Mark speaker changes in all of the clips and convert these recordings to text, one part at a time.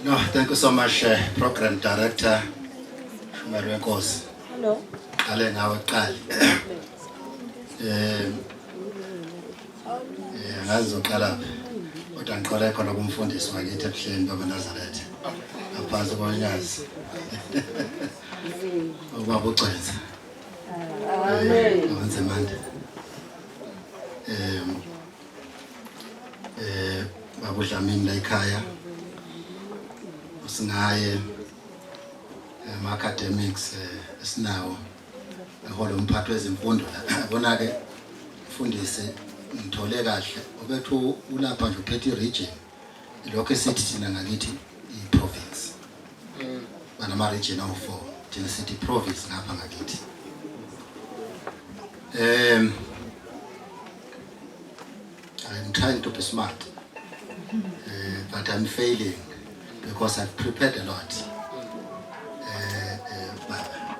Speaker 1: No, thank you so much, Program Director Shumelo Wenkosi.
Speaker 2: Hello.
Speaker 1: Qale ngawe kuqala. Ngazi zoqala phi. Kodwa ngiqale khona kumfundisi wakithi ebuhleni baba Nazareth. Ngaphansi konyazi. Ubaba uGcwensa.
Speaker 2: Amen.
Speaker 1: Nzimande. Baba uDlamini la ekhaya. Usingaye ama academics esinawo ehola umphathi wezemfundo la. Yabona ke mfundisi ngithole kahle obethu ulapha nje uphethe i-region lokho esithi thina ngakithi i-province banama region awu-4, thina sithi i-province ngapha ngakithi. I'm trying to be smart, but I'm failing because I've prepared a lot.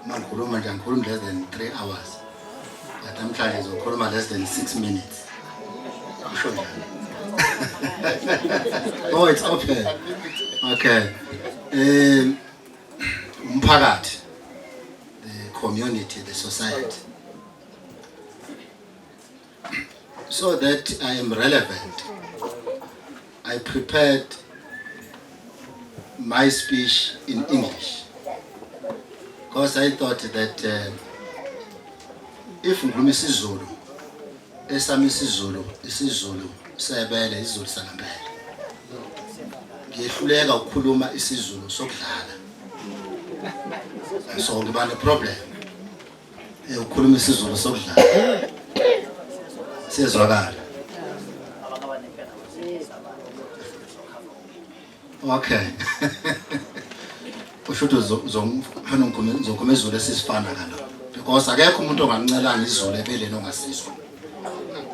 Speaker 1: Uma ngikhuluma nje angikhulumi less than 3 hours, but namhlanje ngizokhuluma less than 6 minutes. Usho njalo? Oh, it's open. Okay. Umphakathi, the community, the society. So that I am relevant, I prepared my speech in English because I thought that if ngikhuluma isiZulu, esami isiZulu, isiZulu sebele, isiZulu sangempela, ngiyehluleka ukukhuluma isiZulu sokudlala, so ngiba ne problem ukukhuluma isiZulu sokudlala. Siyezwakala? Okay. Usho ukuthi uzokhuluma isiZulu esisifana kalo, because akekho umuntu ongancelanga isiZulu ebeleni ongasizwa.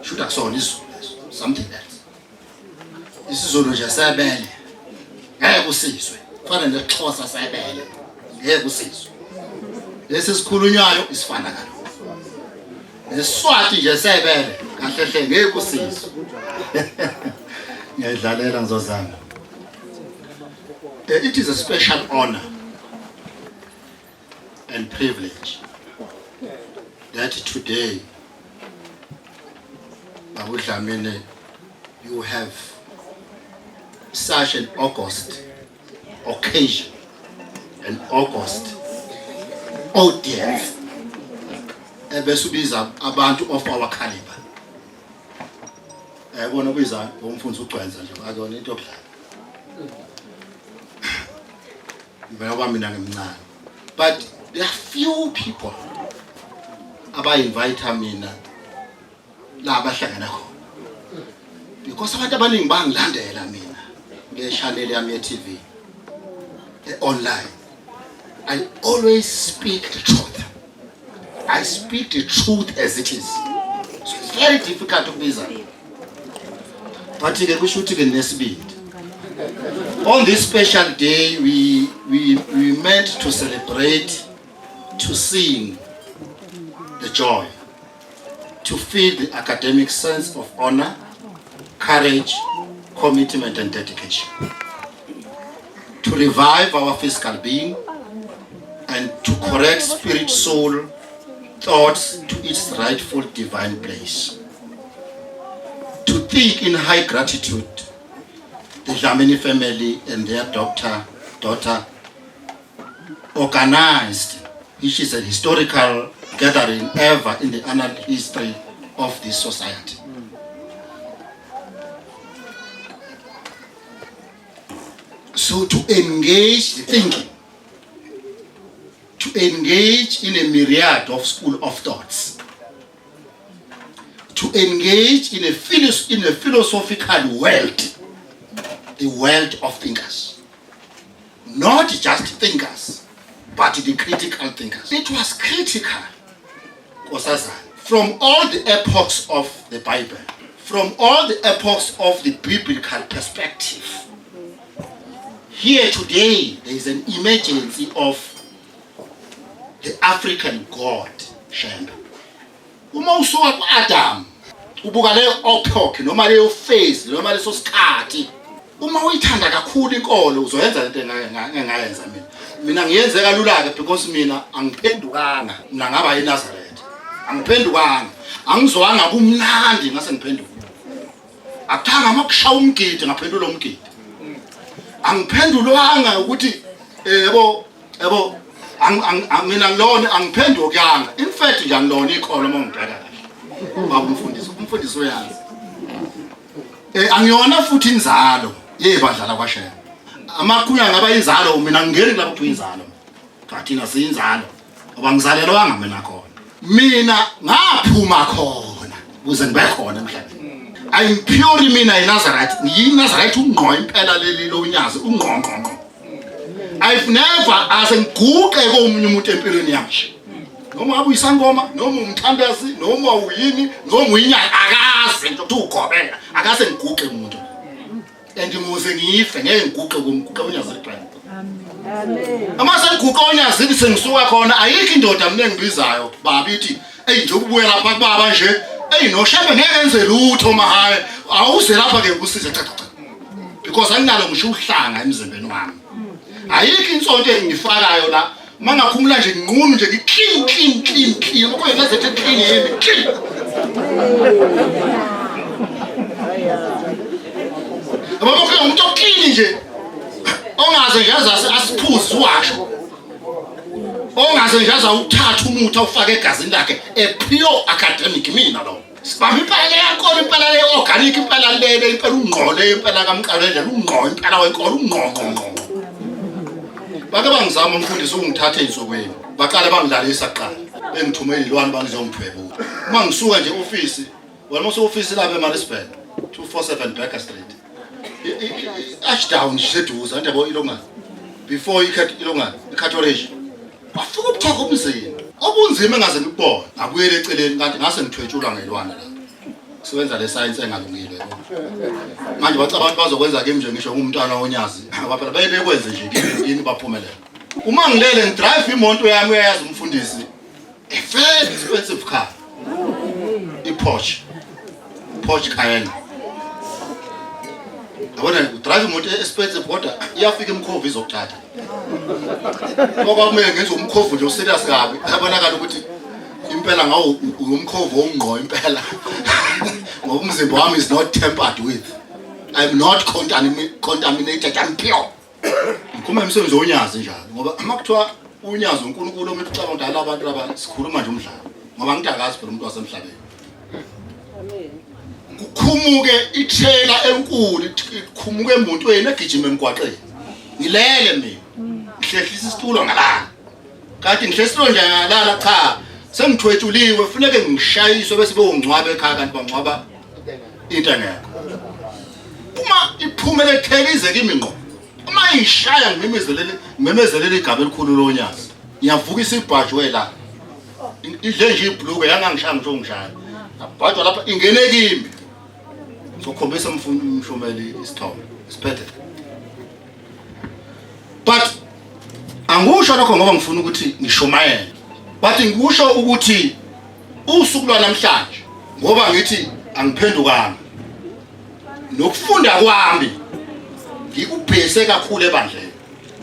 Speaker 1: Sho ukuthi akusona isiZulu leso, something else. IsiZulu nje sebele ngeke usizwe, kufana nesiXhosa sebele ngeke usizwe. Lesi sikhulunywayo isifana kalo. NesiSwati nje sebele kahle hle ngeke usizwe. Ngiyadlalela, ngizozama. It is a special honor and privilege that today, Babu Dlamini, you have such an august occasion, an august audience. Ebese ubiza abantu of our caliber. Yabona, ubiza ngomfundisi uGcwensa nje, akuyona into yokudlala. Ngoba mina ngimncane. But there are few people aba-invite mina la abahlangana khona. Because abantu abaningi bangilandela mina nge-channel yami ye-TV online. I always speak the truth. I speak the truth as it is. So it's very difficult ukubiza. But ke kusho ukuthi ke nesibindi. On this special day we meant to celebrate, to sing the joy, to feel the academic sense of honor, courage, commitment and dedication, to revive our physical being and to correct spirit, soul, thoughts to its rightful divine place. To think in high gratitude the Dlamini family and their daughter organized, which is a historical gathering ever in the annal history of this society. So to engage the thinking, to engage in a myriad of school of thoughts, to engage in a philosophical world, the world of thinkers. Not just thinkers, but the critical thinkers. It was critical, Nkosazana, from all the epochs of the Bible, from all the epochs of the biblical perspective. Here today, there is an emergency of the African God, Shembe. Uma usuka ku-Adam, ubuka leyo epoch noma leyo phase noma leso sikhathi. Uma uyithanda kakhulu inkolo uzoyenza lento engayenza mina. Mina ngiyenze kalula ke because mina angiphendukanga. Mina ngaba yiNazaretha. Angiphendukanga. Angizwanga kumnandi ngase ngiphenduka. Akuthanga amakushaya umgidi ngaphendula umgidi. Angiphendulwanga ukuthi yebo yabo mina ngilona angiphendukanga. In fact nje angilona ikholo uma ngibheka kahle. Baba umfundisi, umfundisi uyazi. Angiyona futhi inzalo yebandla lakwaShembe. Amaqhunya ngaba inzalo mina ngingeni kulabo kuthiwa inzalo. Cha thina siyinzalo. Ngoba ngizalelwanga mina khona. Mina ngaphuma khona ukuze ngibe khona emhlabeni. I'm pure mina iNazareth. NgiyiNazareth ungqo impela leli lonyazi ungqo ngqo ngqo. I've never ase ngiguqe komunye umuntu empilweni yami nje. Noma ngabe uyisangoma, noma umthandazi, noma uyini, noma uyinyanga akaze nje ukuthi ugobela, akaze ngiguqe umuntu. And ngize ngife ngeke ngiguqe kumguqe unyazi kuphela.
Speaker 2: Amen.
Speaker 1: Uma sengiguqe onyazini sengisuka khona ayikho indoda mina engibizayo baba ithi eyi nje ukubuya lapha kubaba nje eyi noshembe ngeke enze lutho mahaye awuze lapha ke ngikusize cha cha cha because anginalo ngisho uhlanga emzimbeni wami. Ayikho insonto engifakayo la uma ngakhumula nje nginqunu nje ngi-clean clean clean clean ngoba ngezethe clean yimi clean. Yabo kukhona umuntu oclean nje ongaze nje aze asiphuze washo ongaze nje aze awuthathe umuthi awufake egazini lakhe a pure academic mina lo sibamba impela leyankolo impela le organic impela lele impela ungqole impela kamqalo nje ungqo impela wenkolo ungqo ngqo ngqo bake bangizama umfundisi ungithathe ezinsukwini baqale bangilalisa kuqala bengithumela ilwane bangizongithwebula uma ngisuka nje office wena uma usu-office lapha eMaritzburg 247 Baker Street Ashdown iseduze anti yabo ilongana before ilongana iCato Ridge wafika ubuthoko obunzima obunzima engaze ngikubone ngabuyela eceleni kanti ngase ngithwetshulwa ngelwana la kusebenza le science engalungile yabo manje bathi abantu bazokwenza kimi nje ngisho ngumntwana wonyazi ngoba phela baye bekwenze nje kimi kimi baphumelele uma ngilele ngidrive imoto yami uyayazi umfundisi a very expensive car i-Porsche Porsche Cayenne yabona udrive imoto expensive kodwa iyafika imkhovu izokuthatha ngoba kumele ngenze umkhovu nje userious kabi yabonakala ukuthi impela ngawo umkhovu ongqo impela ngoba umzimba wami is not tempered with I'm not contaminated I'm pure ngikhuluma imisebenzi wonyazi njalo ngoba uma kuthiwa unyazi uNkulunkulu omuntu ucabanga ukuthi ala abantu laba sikhuluma nje umdlalo ngoba ngithi akazi phela umuntu wasemhlabeni kukhumuke i-trailer enkulu ikhumuke emotweni egijima emgwaqeni ngilele mina ngihlehlisa isitulo ngalala kanti ngihlehlisa nje ngalala cha sengithwetshuliwe funeke ngishayiswe bese bewungcwaba ekhaya kanti bangcwaba into engekho uma iphumele ethele ize kimi ngqo uma ingishaya ngimemezelele ngimemezelele igaba elikhulu lonyazi ngiyavuka isibhajwe la idle nje ibhluke yangangishaya ngisho ngishaya abhajwa lapha ingene kimi ngizokhombisa umshumeli isithombe siphethe but angikusho lokho ngoba ngifuna ukuthi ngishumayele but ngikusho ukuthi usuku lwanamhlanje ngoba ngithi angiphendukanga nokufunda kwami ngikubhese kakhulu ebandleni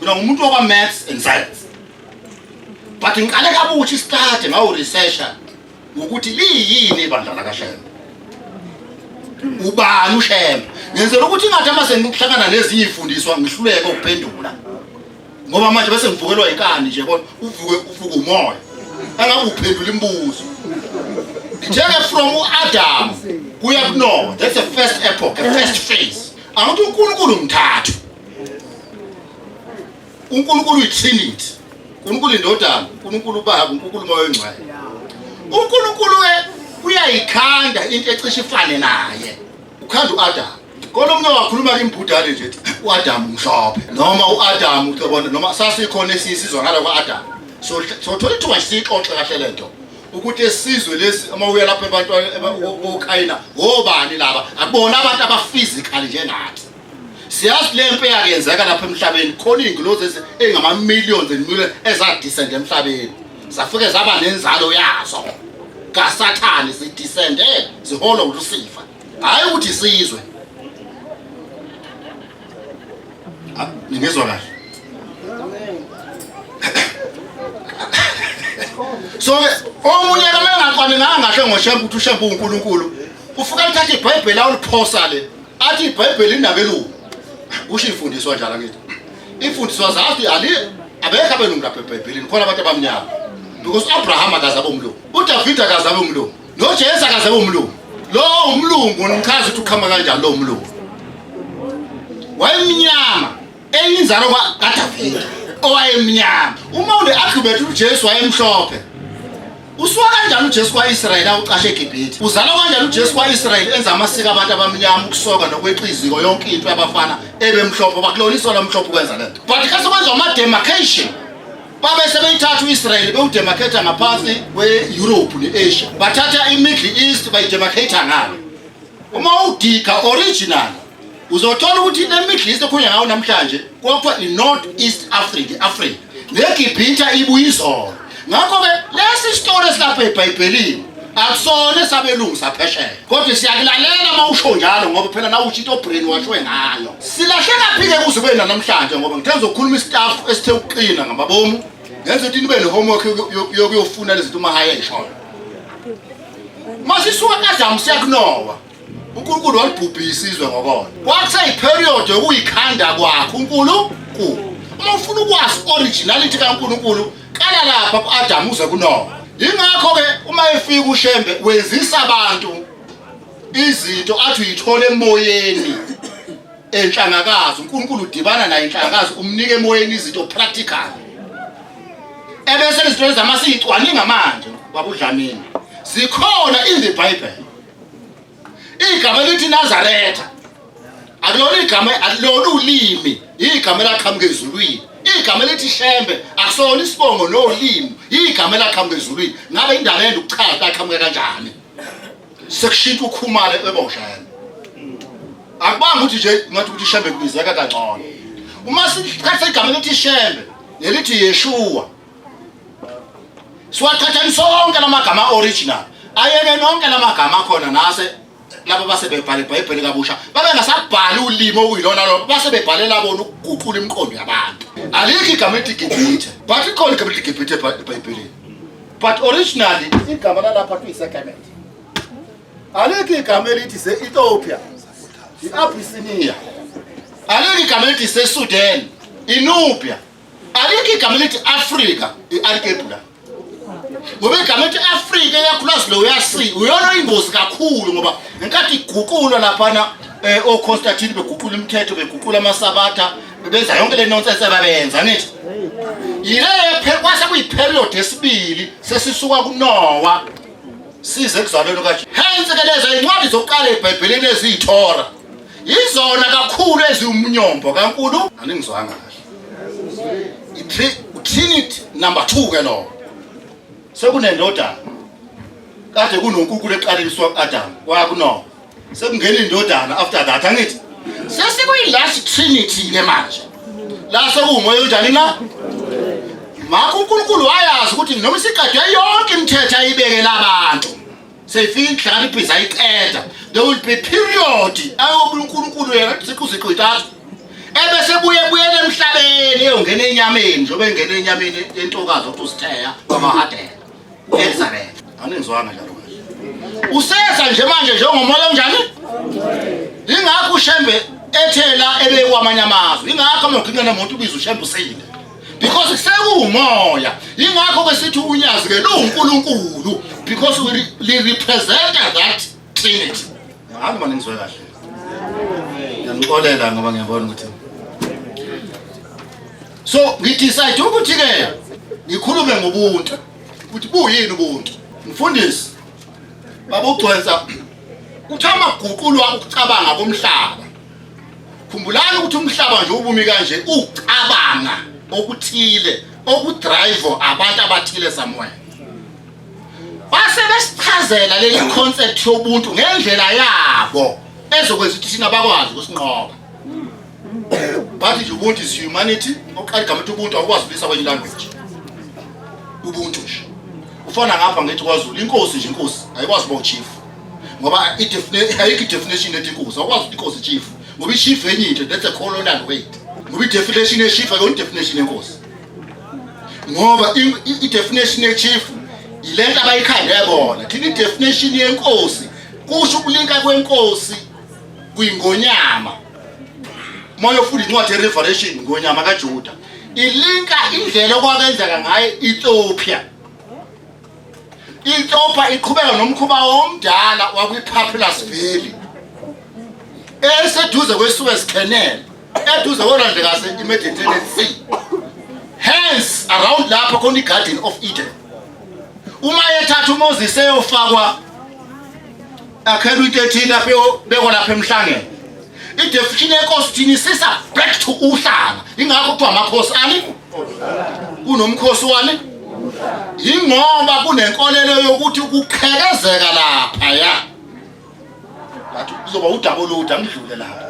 Speaker 1: mina ngumuntu wakwa maths and science but ngiqale kabusha isikade ngawu researcher ukuthi liyini ibandla lakaShembe ubani uShembe ngenzela ukuthi ingathi uma sengihlangana nezinye izifundiswa ngihluleke ukuphendula ngoba manje bese ngivukelwa inkani nje bona uvuke uvuke umoya angabe uphendula imibuzo ngitheke from uAdam kuya kuNoah that's the first epoch the first phase angithi uNkulunkulu mthathu uNkulunkulu uyiTrinity uNkulunkulu indodana uNkulunkulu ubaba uNkulunkulu umoya oyingcwele uNkulunkulu uyayikhanda into ecishe ifane naye ukhanda uAdam Kodwa umuntu wakhuluma kimbhudane nje ethi uAdam mhlophe noma uAdam ucebona noma sasikhona esisizwa ngala kwaAdam. So sothola ithuba sixoxe kahle lento ukuthi esizwe lesi uma uya lapha abantu okhayina obani laba akubona abantu abaphysically njengathi. Siyazi le mpe yakenzeka lapha emhlabeni khona izingilozi ezingama millions and millions ezadescend emhlabeni. Zafike zaba nenzalo yazo. KaSathane zidescende ziholwa uLucifer. Hayi ukuthi isizwe. Ningizwa kahle? So ke omunye ke mengacwaninganga kahle ngoShembe ukuthi uShembe uNkulunkulu, ufika lithatha iBhayibheli awuliphosa le, athi iBhayibheli linabelungu. Kusho ifundiswa njalo angithi. Ifundiswa zathi ali abekho abelungu lapha eBhayibhelini, khona abantu abamnyama. Because Abraham akaze abe umlungu, uDavid akaze abe umlungu, noJesu akaze abe umlungu. Lo umlungu nichaza ukuthi uqhamuka kanjani lo umlungu. Wayemnyama eyinzalo kaDavide owayemnyama. Uma une-argument uJesu wayemhlophe, usuka kanjani uJesu kwa-Israyeli awucashe eGibhithe? Uzalwa kanjani uJesu kwa-Israyeli enza amasiko abantu abamnyama, ukusoka nokweqa iziko, yonke into yabafana ebemhlophe? Bakulona isola mhlophe ukwenza lento, but kase kwenziwa ama-demarcation, babe sebeyithatha u-Israyeli bewudemarcate ngaphansi kwe-Europe ne-Asia, bathatha i-Middle East bayidemarcate ngalo. Uma udiga original uzothola ukuthi le Middle East okhulunywa ngayo namhlanje kwakuthiwa i-North East Africa, Africa neGibhithe ibuye izolo. Ngakho-ke lesi sitori esilapha eBhayibhelini akusona esabelungu saphesheya, kodwa siyakulalela uma usho njalo, ngoba phela nawe usho into obrainwashwe ngayo. Silahleka phi-ke kuze kube namhlanje? Ngoba ngithe ngizokhuluma istaff esithe ukuqina ngamabomu, ngenza ukuthi nibe ne-homework yokuyofuna lezi zinto uma haye eyishoyo. Masisuka ku-Adamu siya kuNowa, uNkulunkulu walibhubhisa izwe ngokona. Kwakuseyi-period yokuyikhanda kwakhe uNkulunkulu. Uma ufuna ukwazi originality kaNkulunkulu, qala lapha ku-Adamu uze kuNowa. Yingakho-ke uma efika uShembe wenzisa abantu izinto athi uyithola emoyeni enhlangakazi. uNkulunkulu udibana naye enhlangakazi, umnika emoyeni izinto practical. Ebese izinto ezamasiyicwaninga manje baba uDlamini zikhona in the Bible. Igama elithi Nazaretha akulona igama, akulona ulimi, igama elaqhamuka ezulwini. Igama elithi Shembe akusona isibongo nolimi, igama elaqhamuka ezulwini. Ngabe indaba yenda ukuchaza aqhamuka kanjani? Sekushintsha ukhumalo ebosha yena. Akubanga ukuthi nje ngathi ukuthi Shembe kubizeka kangcono. Uma sikhatha igama elithi Shembe nelithi Yeshua, siwaqhathanisa onke lamagama original, ayeke nonke lamagama akhona nase laba base bebhale iBhayibheli kabusha, babengasabhali ulimi okuyilona lo base bebhalela bona ukuguqula imiqondo yabantu. Alikho igama elithi Gibhithe, but ikhona igama elithi Gibhithe eBhayibhelini, but originally igama lalapha kuyisekemet. Alikho igama elithi se-Ethiopia, i-Abyssinia. Alikho igama elithi se-Sudan, iNubia. Alikho igama elithi Africa, i-Algebra. Ngoba igama elithi Africa ikakhulukazi lo uyasi uyona ingozi kakhulu, ngoba ngenkathi iguqulwa laphana oConstantine beguqula imithetho, beguqula amasabatha, benza yonke le nonsense ababenza, ngithi yile kwase kuyi-period yesibili sesisuka kuNowa size ekuzalweni kaJesu. Hence ke lezo incwadi zokuqala eBhayibhelini eziyiThora yizona kakhulu eziwumnyombo kaNkulu. Aningizwanga kahle. I-Trinity number 2 ke lo. Sekunendodana. Kade kunoNkulunkulu eqaleliswa ku-Adam, kwaya kuNowa. Sekungena indodana after that, angithi? Sesikuyi-last Trinity ke manje. La sekuwumoya onjani na? Ngakho uNkulunkulu wayazi ukuthi noma isiqedwe yonke imithetho ayibekela abantu, seyifika inhlakanipho ayiqeda, there will be period ayobuya uNkulunkulu yena siqu ziqu intathu, ebese buye buyele emhlabeni eyongena enyameni, njengoba engena enyameni yentokazi okuthi usitheya kwamahadela Elizabeth. Aningizwanga njalo kahle. Useza nje manje njengomoya onjani? Ingakho uShembe ethela ebekwamanye amazwe. Ingakho amagqinqa nemoto ubiza uShembe usile. Because sekuwumoya. Ingakho ke sithi unyazi ke luwuNkulunkulu, because we represent that Trinity. Hayi manje ngizwe kahle. Ngiyamxolela ngoba ngiyabona ukuthi so ngidecide ukuthi ke ngikhulume ngobuntu, ukuthi buyini ubuntu. Mfundisi baba ugcwensa uthi amaguqulwa ukucabanga komhlaba. Khumbulani ukuthi umhlaba nje ubumi kanje ucabanga okuthile okudrive abantu abathile somewhere. Base besichazela leli concept yobuntu ngendlela yabo ezokwenza ukuthi thina bakwazi ukusinqoba. Bathi nje ubuntu is humanity. Oqala igama ethi ubuntu awukwazi ukubisa kwenye language. Ubuntu nje ufana ngapha ngithi kwaZulu inkosi nje, inkosi ayikwazi ukuba uchief, ngoba ayikho i-definition ethi inkosi. Awukwazi ukuthi inkosi chief, ngoba i-chief enye into, that's a colonial word. Ngoba i-definition ye-chief akuyona i-definition yenkosi. Ngoba i-definition ye-chief yilento abayikhande bona. Thina i-definition yenkosi kusho ukulinka kwenkosi kwingonyama. Uma uyofunda incwadi ye-Revelation ngonyama kaJuda ilinka indlela okwakwenzeka ngayo e-Ethiopia. I-Ethiopia iqhubeka nomkhuba omdala wakwi-Papyrus Valley eseduze kwe-Suez Canal eduze kolwandlekazi i-Mediterranean Sea. Hence around lapho khona i-Garden of Eden. Uma ethatha uMoses eyofakwa akhelwa into ethile lapho eyobekwa lapha emhlangeni. I-definition yenkosi thina isisa back to uhlanga. Ingakho kuthiwa amakhosi ani? Kunomkhosi wani? Yingoba kunenkolelo yokuthi kuqhekezeka lapha ya. Ngathi kuzoba udaba olude angidlule lapha.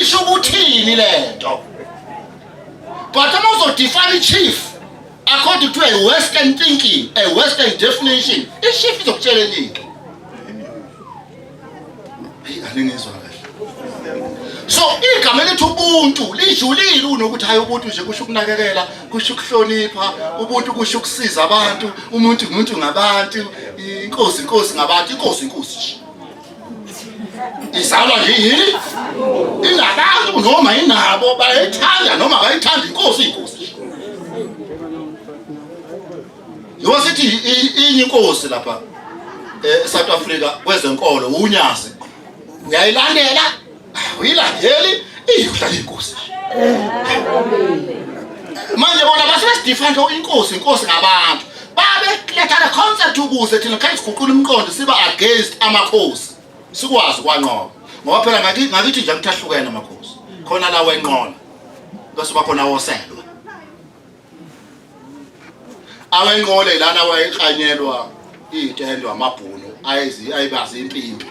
Speaker 1: Isho ukuthini lento? But uma uzodefine i-chief according to a western thinking, a western definition, i-chief izokutshela enye into. Hey, aningizwa kahle. So igama elithi ubuntu lijulile unokuthi hayi ubuntu nje kusho ukunakekela, kusho ukuhlonipha, ubuntu kusho ukusiza abantu, umuntu umuntu ngabantu, inkosi inkosi ngabantu, inkosi inkosi nje. Izalwa nje yini? Ingabantu noma inabo bayithanda noma bayithanda inkosi inkosi nje. Njengoba sithi inye inkosi lapha eSouth Africa kwezenkolo unyazi. Uyayilandela? Uyilandeli? Iyohlala inkosi. Manje bona basesidifana inkosi inkosi ngabantu. Babeletha le concept ukuze thina khe siguqule umqondo siba against amakhosi. Sikwazi kwanqoba. Ngoba phela ngakithi nje angithi ahlukene amakhosi. Khona la wenqola. Bese bakhona woselwa. Awenqole lana wayeklanyelwa iy'tendo amabhunu ayebazi impimpi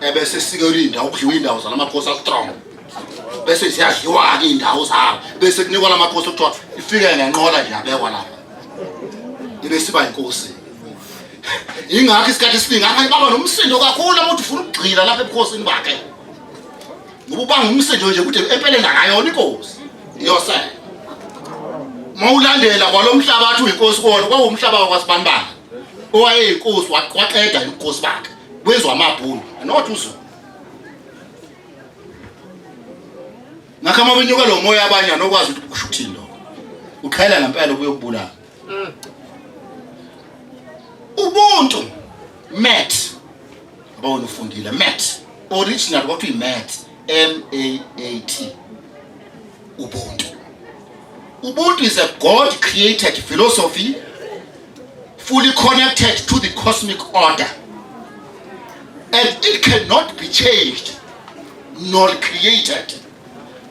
Speaker 1: ebese sikelwa iy'ndawo kudliwa iy'ndawo zalamakhosi astrong bese ziyadliwa-ke iy'ndawo zabo bese kunikwa lamakhosi okuthiwa ifike ngenqola nje yabekwa lapha ibe siba inkosi. Yingakho isikhathi esiningi abanye baba nomsindo kakhulu uma uthi ufuna ukugxila lapha ebukhosini bakhe ngoba ubanga umsindo nje ukuthi empeleni akayona inkosi iyosela. Uma ulandela kwalo mhlaba athi uyinkosi kuwona kwawumhlaba wakwasibanibani owayeyinkosi waqeda ubukhosi bakhe kwezwa amabhunu not uZulu. Ngakho uma benyuka lo moya abanye anokwazi ukuthi kusho ukuthini lokho. Uqhela ngempela ukuyokubulala. Ubuntu met yabona ufundile met original kwakuthiwa i-mat M A A T ubuntu. Ubuntu is a God created philosophy fully connected to the cosmic order and it cannot be changed nor created,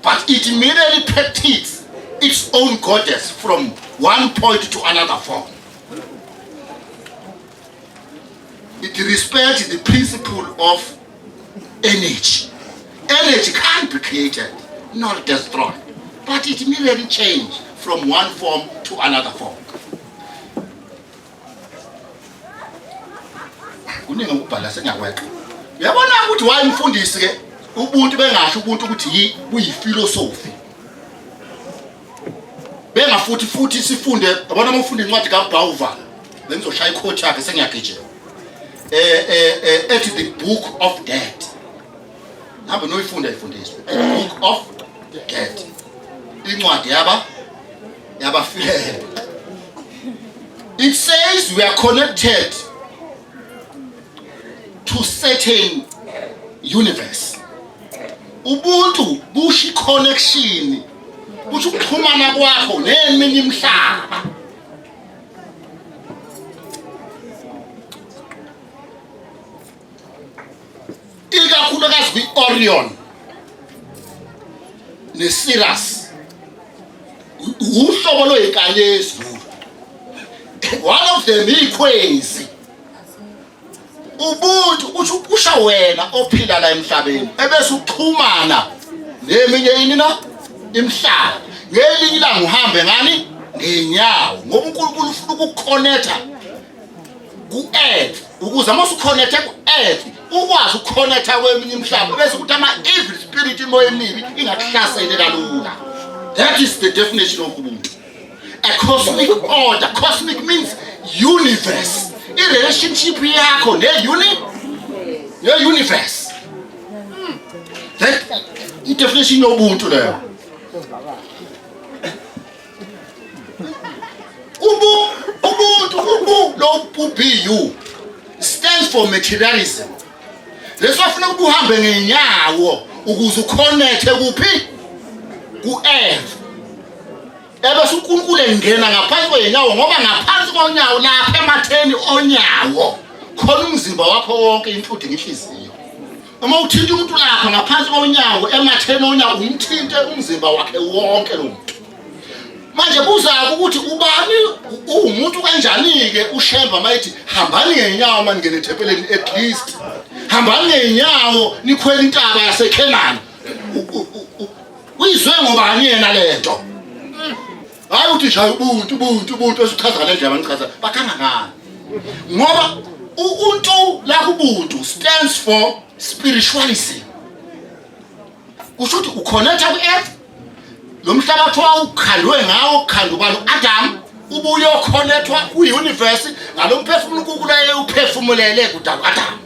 Speaker 1: but it merely practices its own goddess from one point to another form. It respects the principle of energy. Energy can't be created nor destroyed, but it merely changes from one form to another form. Kuningi ukubhala sengiyakweqa. Uyabona ukuthi why umfundisi ke ubuntu bengasho ubuntu ukuthi buyifilosofi. Bengafuthi futhi sifunde yabona uma ufunda incwadi kaBauval bengizoshaya iquote yakhe sengiyagijima. Ethi the book of dead. Hambe noyifunda ifundiswe. The book of dead. Incwadi yaba yabafileyo. It says we are connected to certain universe. Ubuntu busho connection, kusho ukuxhumana kwakho neminye imihlaba. Ikakhulukazi kwi-Orion neSirius. Uhlobo lweyinkanyezi lolu. One of them ikhwezi. Ubuntu kusho usha wena ophila la emhlabeni ebese uxhumana neminye ini na imihlaba. Ngelinye ilanga uhambe ngani ngenyawo ngoba uNkulunkulu ufuna ukuconnecta ku-earth ukuze uma usuconnecte ku-earth ukwazi ukuconnecta kweminye imihlaba bese ukuthi ama-evil spirit imoya emibi ingakuhlaseli kalula. That is the definition of ubuntu. A cosmic order. Cosmic means universe. I-relationship yakho ne-uni ne-universe. That i-definition yobuntu leyo. Ubu ubuntu ubu lo bu stands for materialism. Leso afuna ukuba uhambe ngenyawo ukuze uconnecte kuphi? Ku-Eve. Ebese uNkulunkulu engena ngaphansi kwenyawo ngoba ngaphansi konyawo lapha ematheni onyawo khona umzimba wakho wonke including inhliziyo. Uma uthinta umuntu lapha ngaphansi konyawo ematheni onyawo umthinte umzimba wakhe wonke lo muntu. Manje buza ukuthi ubani uwumuntu kanjani-ke uShemba mayethi hambani ngenyawo maningene ethempeleni at least hambani ngenyawo nikhwele intaba yaseKhenani. Uyizwe ngobani yena lento? Hayi uthi nje ubuntu ubuntu ubuntu esichaza ngale ndlela banichaza bakangangani. Ngoba ubuntu la kubuntu stands for spiritualism. Kusho ukuthi uconnecta ku-earth lo mhlabathi wawukhandwe ngawo kukhandwa ubani u-Adam ubuye okhonethwa kwi-universe ngalo mphefumulo uNkulunkulu ayewuphefumulele kudala u-Adam.